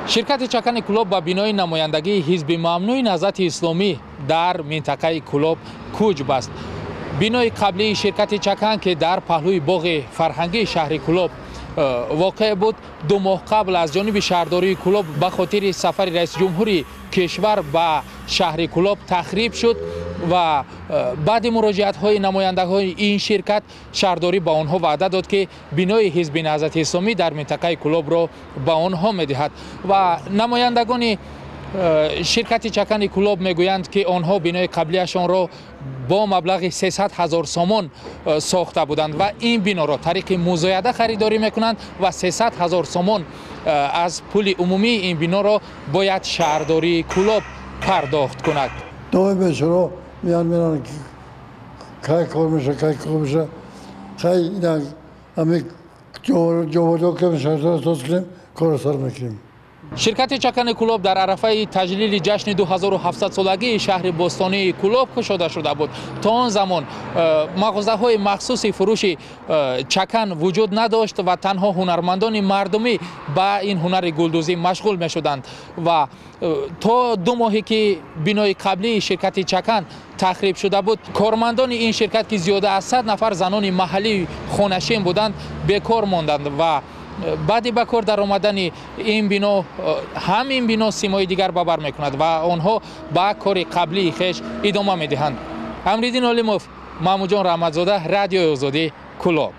Ширкати Чакани Кӯлоб ба бинои намояндагии ҳизби мамнӯи Наҳзати Исломӣ дар минтақаи Кӯлоб кӯч баст. Бинои қаблии ширкати Чакан, ки дар паҳлӯи боғи фарҳангии шаҳри Кӯлоб воқеъ буд, 2 моҳ қабл аз ҷониби шаҳрдории Кӯлоб ба хотири сафари раиси ҷумҳури кишвар ба шаҳри Кӯлоб тахриб шуд ва баъди муроҷиатҳои намояндагони ин ширкат шаҳрдорӣ ба онҳо ваъда дод, ки бинои ҳизби Наҳзати Исломӣ дар минтақаи Кӯлобро ба онҳо медиҳад. Ва намояндагони ширкати Чакани Кӯлоб мегӯянд, ки онҳо бинои қаблияшонро бо маблағи 300 ҳазор сомон сохта буданд ва ин биноро тариқи музояда харидорӣ мекунанд ва 300 ҳазор сомон аз пули умумии ин биноро бояд шаҳрдории Кӯлоб пардохт кунад. Доим бечоро меян, меран, кай кор меша, кай кор меша. Хай, ина ҳами ҷобаҷо кардем, шаҳрдор соз кунем, корро сар мекунем. Ширкати Чакани Кӯлоб дар арафаи таҷлили ҷашни 2700-солагии шаҳри бостонии Кӯлоб кушода шуда буд. То он замон мағозаҳои махсуси фурӯши чакан вуҷуд надошт ва танҳо ҳунармандони мардумӣ ба ин ҳунари гулдӯзӣ машғул мешуданд. Ва то 2 моҳе ки бинои қаблии ширкати Чакан тахриб шуда буд, кормандони ин ширкат, ки зиёда аз 100 нафар занони маҳаллии хонашин буданд, бекор монданд. Ва баъди ба кор даромадани ин бино ҳам ин бино симои дигар ба бар мекунад ва онҳо ба кори қаблии хеш идома медиҳанд. Амриддин Олимов, Маҳмудҷон Раҳматзода, Радиои Озодӣ, Кӯлоб.